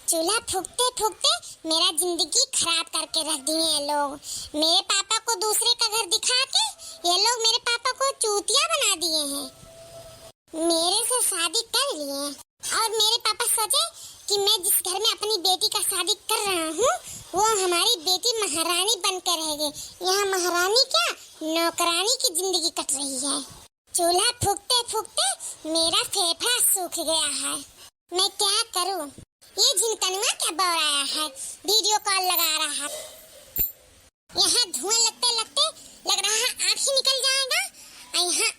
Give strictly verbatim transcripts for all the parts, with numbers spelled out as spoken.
चूल्हा फूकते फूकते मेरा जिंदगी खराब करके रख दिए ये लोग। मेरे पापा को दूसरे का घर दिखा के ये लोग मेरे पापा को चूतिया बना दिए हैं। मेरे से शादी कर लिए और मेरे पापा सोचे कि मैं जिस घर में अपनी बेटी का शादी कर रहा हूँ, वो हमारी बेटी महारानी बनकर रहेगी। यहाँ महारानी क्या, नौकरानी की जिंदगी कट रही है। चूल्हा फूकते फूकते मेरा फेफड़ा सूख गया है। मैं क्या करूँ? ये झिनकनुआ क्या बौराया है, वीडियो कॉल लगा रहा है। यहाँ धुआं लगते लगते लग रहा है आँख ही निकल जाएगा, और यहाँ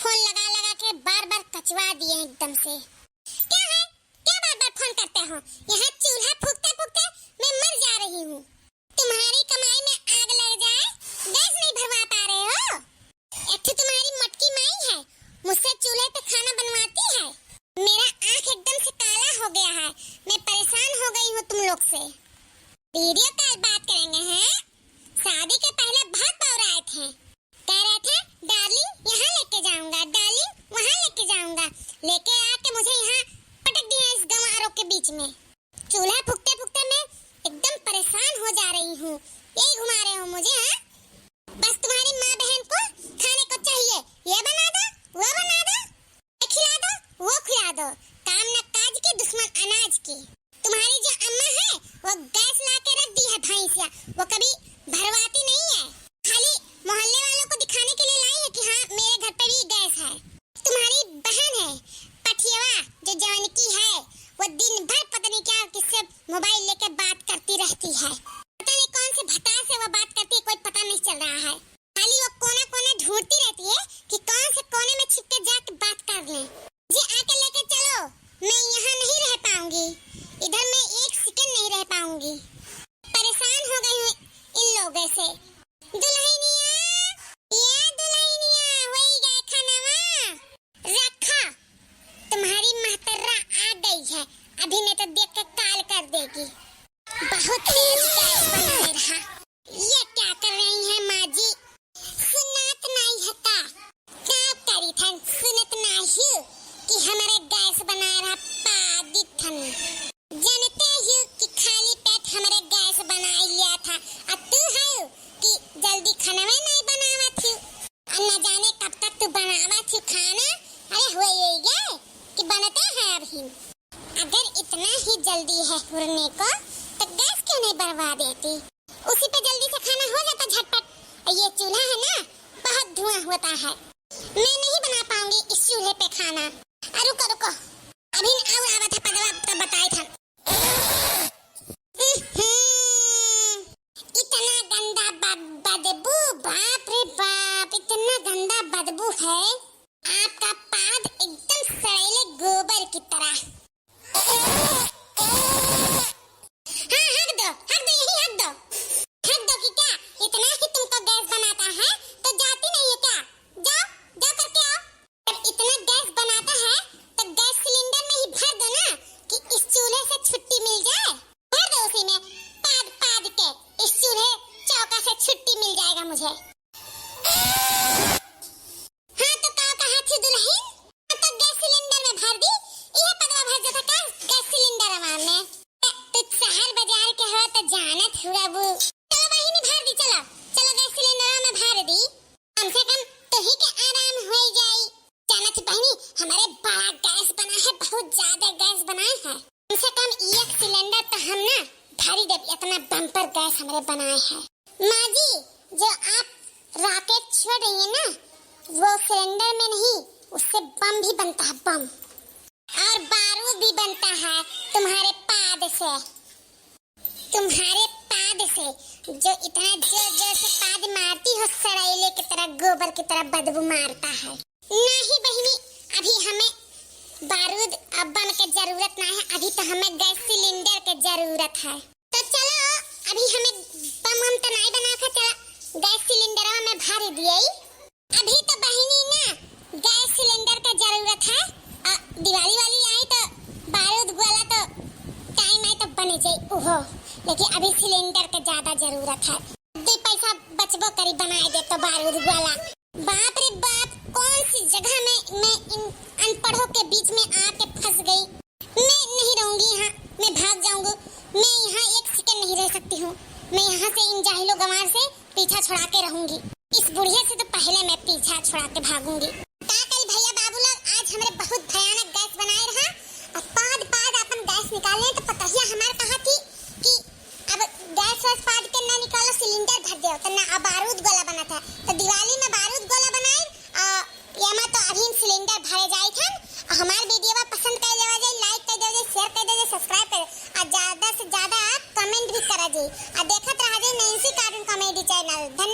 फोन लगा लगा के बार बार कचवा दिए एकदम से। क्या है, क्या बार बार फोन करते हो? यहाँ चूल्हा फूकते फूकते मैं मर जा रही हूँ। तुम्हारी कमाई में आग लग जाए, गैस नहीं भरवा पा रहे हो। एक तो तुम्हारी मटकी माई है, मुझसे चूल्हे पे खाना बनवाती है। मेरा आँख एकदम से काला हो गया है, मैं परेशान हो गई हूँ तुम लोग से। वीडियो कॉल बात करेंगे हैं? शादी के पहले बहुत बौराए थे, कह रहे थे डार्लिंग यहाँ लेके जाऊंगा, डार्लिंग वहाँ लेके जाऊंगा, लेके आके मुझे यहाँ पटक दिया इस गंवारों के बीच में। चूल्हा फूकते फूकते मैं एकदम परेशान हो जा रही हूँ, यही घुमा रहे हो मुझे, हाँ? बस तुम्हारी माँ बहन को खाने को चाहिए, ये बना दो, वो बना दो, ये खिला दो, वो खिला दो, काम न काज की, दुश्मन अनाज की। तुम्हारी जो अम्मा है, वो गैस ला के रख दी है भैंसिया, वो कभी भरवाती नहीं है, खाली मोहल्ले वालों को दिखाने के लिए लाई है कि हाँ, मेरे घर पे भी गैस है। तुम्हारी बहन है पठियवा, जो जवान की है, वो दिन भर पता नहीं क्या किससे मोबाइल लेके बात करती रहती है। पता नहीं कौन से भतार से वो बात करती है, कोई पता नहीं चल रहा है। खाली वो कोना कोना ढूंढती रहती है कि कौन से कोने में छिप के जाके बात कर लें। जी, आके लेके चलो, मैं यहाँ नहीं रह पाऊंगी, इधर मैं एक सेकंड नहीं रह पाऊंगी। परेशान हो गई हूँ इन लोगों से। दुल्हनिया, ये दुल्हनिया, होई गए खानवा? रखा, तुम्हारी महतर्रा आ गई है, अभी नहीं तो देख के काल कर देगी। बहुत तेज गैस बनाए रहा। ये क्या कर रही हैं माँ जी? सुनात नाई है का? का करी थन, सुनत नाई कि हमारे गैस बनाए रहा पादी थन। जानते ही कि खाली पेट हमारे गैस बनाई लिया था, और तू है कि जल्दी खाना में नहीं बनावा थी, और न जाने कब तक तू बनावा थी खाना। अरे हुए ये कि बनते हैं अभी। अगर इतना ही जल्दी है हुरने को, तो गैस क्यों नहीं बरवा देती? उसी पे जल्दी से खाना हो जाता झटपट। और ये चूल्हा है ना, बहुत धुआं होता है, मैं नहीं बना पाऊंगी इस चूल्हे पे खाना। अ, रुको, रुको, अभी और आवत है पगला, तब बताए था। हम्म, इतना गंदा ब-, बदबू, बाप रे बाप, इतना गंदा बदबू है। आपका पाद एकदम सड़ैले गोबर की तरह। हाँ, हक दो, हक दो, यही हक दो। हक दो कि क्या? इतना ही तुमको गैस बनाता है, तो जाती नहीं है क्या? जाओ, जा करके आओ। जब इतना गैस बनाता है, तो गैस सिलेंडर में ही भर दो ना, कि इस चूल्हे से छुट्टी मिल जाए। भर दो उसी में, पाद पाद के, इस चूल्हे चौका से छुट्टी मिल जाएगा मुझे। हाँ, तो का कहा थी दुल्हन? हाँ, तो गैस सिलेंडर में भर दी, यह पगवा भर जाता का गैस सिलेंडर में? तो, तो शहर बाजार के हो तो जानत हुआ वो। चलो बहिनी, भर दी, चलो, चलो गैस सिलेंडर में भर दी, कम से कम तोही के आराम हो जाई। जानत ही बहिनी, हमारे बड़ा गैस बना है, बहुत ज्यादा गैस बना है, कम से कम एक सिलेंडर तो हम ना भरी देब, इतना बम्पर गैस हमारे बनाए है। माँ जी, जो आप रॉकेट छोड़ रही है ना, वो सिलेंडर में नहीं, उससे बम भी बनता है, बम। और बारूद भी बनता है तुम्हारे पाद से, तुम्हारे पाद से। जो इतना जोर जोर से पाद मारती हो, सड़ैले की तरह, गोबर की तरह बदबू मारता है। नहीं बहिनी, अभी हमें बारूद और बम के जरूरत ना है, अभी तो हमें गैस सिलेंडर के जरूरत है। तो चलो, अभी हमें बम हम तो नहीं बना के, चला गैस सिलेंडरवा में भर दिए। अभी तो बहिनी ना गैस सिलेंडर का जरूरत है, आ, दिवाली वाली आई तो बारूद गोला तो टाइम आई तो बने जाई उहो, लेकिन अभी सिलेंडर का ज्यादा जरूरत है। दो पैसा बचबो करी, बनाए दे तो बारूद गोला। बाप रे बाप, कौन सी जगह में मैं इन अनपढ़ों के बीच में आके फंस गई। मैं नहीं रहूंगी यहाँ, मैं भाग जाऊंगी। मैं यहाँ एक सेकंड नहीं रह सकती हूँ। मैं यहाँ से इन जाहिलो गंवार से पीछा छुड़ा के रहूंगी। इस बुढ़िया से तो पहले मैं पीछा छुड़ा के भागूंगी। का करी भैया बाबू लोग, आज हमरे बहुत भयानक गैस बनाए रहा। अब पाद पाद अपन गैस निकाले तो पतोहिया हमार कहा थी कि अब गैस वैस पाद के ना निकालो, सिलेंडर भर दो, तो ना अब बारूद गोला बना था। तो दिवाली में बारूद गोला बनाए, आ, ये में तो अभी सिलेंडर भरे जाए थे। और हमार वीडियो पसंद कर लेवा जाए, लाइक कर देवा जाए, शेयर कर देवा जाए, सब्सक्राइब कर, और ज्यादा से ज्यादा आप कमेंट भी करा जाए, और देखत रहा जाए नैन्सी कार्टून कॉमेडी चैनल। धन्यवाद।